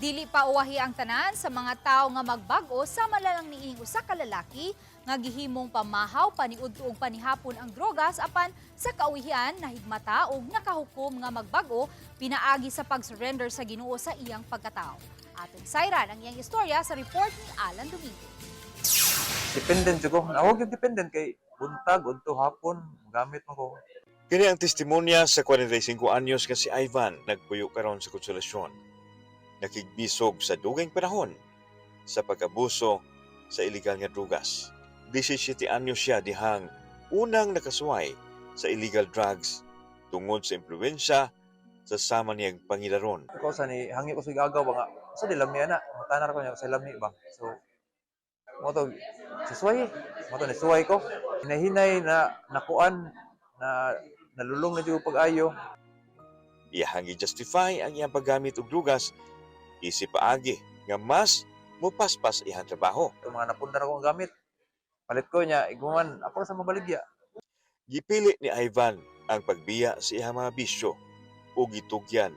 Dili pa uwahi ang tanan sa mga tao nga magbag-o sama lang niining usa ka lalaki nga gihimong pamahaw paniudto ug panihapon ang drogas, apan sa kauwihan nahigmata ug nakahukom nga magbag-o pinaagi sa pag-surrender sa Ginoo sa iyang pagkatao. Atong sayran ang iyang istorya sa report ni Alan Domingo. Dependent jud ko. Ako gyud dependent kay buntag udto hapon gamit mo ko. Kini ang testimonya sa 45 anyos nga si Ivan, nagpuyo karon sa Konsolasyon. Nakigbisog sa dugayng panahon sa pag-abuso sa illegal nga drugas. 17 anyos siya dihang unang nakasuway sa illegal drugs tungod sa impluwensya sa sama niyang pangilaron. Ko sa ni hangi ko sa gagaw ba nga sa di lami ana, matanar ko niya sa lami ba. So mo to suway, mo to ni suway ko. Hinahinay na nakuan na nalulong na jud pag-ayo. Iyahang i-justify ang iyang paggamit og drugas isip paagi nga mas mupaspas iyang trabaho. Ito mga napundar ko ang gamit. Palit ko niya, iguman ako sa mabaligya. Gipili ni Ivan ang pagbiya sa iyang mga bisyo ug gitugyan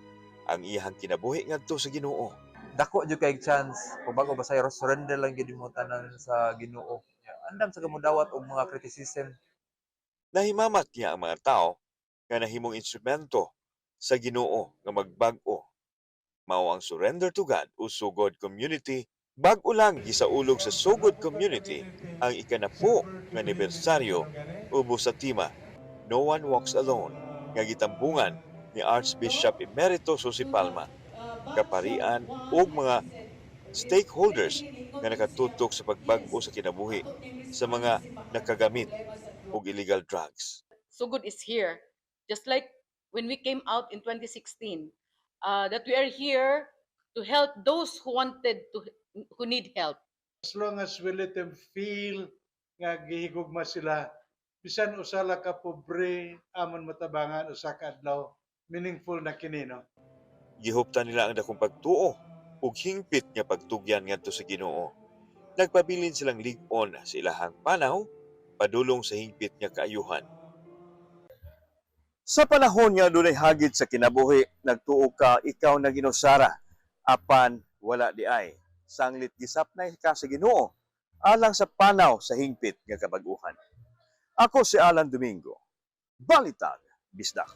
ang iyang kinabuhi ngadto sa Ginoo. Dako jud kay chance kung bago basta surrender lang gyud mo tanan sa Ginoo. Andam sa kamudawat og mga criticism. Nahimamat niya ang mga tao nga nahimong instrumento sa Ginoo nga magbag-o. Mao ang Surrender to God o Sugod Community. Bag-o lang gisaulog sa Sugod Community ang ikanapo nga anibersaryo ubos sa tema "No One Walks Alone" nga gitambungan ni Archbishop Emeritus Jose Palma, kaparian ug mga stakeholders nga nakatutok sa pagbag-o sa kinabuhi sa mga nakagamit og illegal drugs. Sugod is here. Just like when we came out in 2016, that we are here to help those who wanted to, who need help. As long as we let them feel nga gihigugma sila, bisan usa la ka pobre amon matabangan usa ka adlaw, meaningful na kini, no? Gihuptan nila ang dakong pagtuo ug hingpit nga pagtugyan ngadto sa Ginoo. Nagpabilin silang lig-on sa ilahang panaw padulong sa hingpit nga kaayuhan. Sa panahon nga dunay hagit sa kinabuhi, nagtuo ka ikaw na ginusara, apan wala di ay. Sanglit gisapnay ka sa Ginoo alang sa panaw sa hingpit nga kabag-uhan. Ako si Alan Domingo. Balitang Bisdak.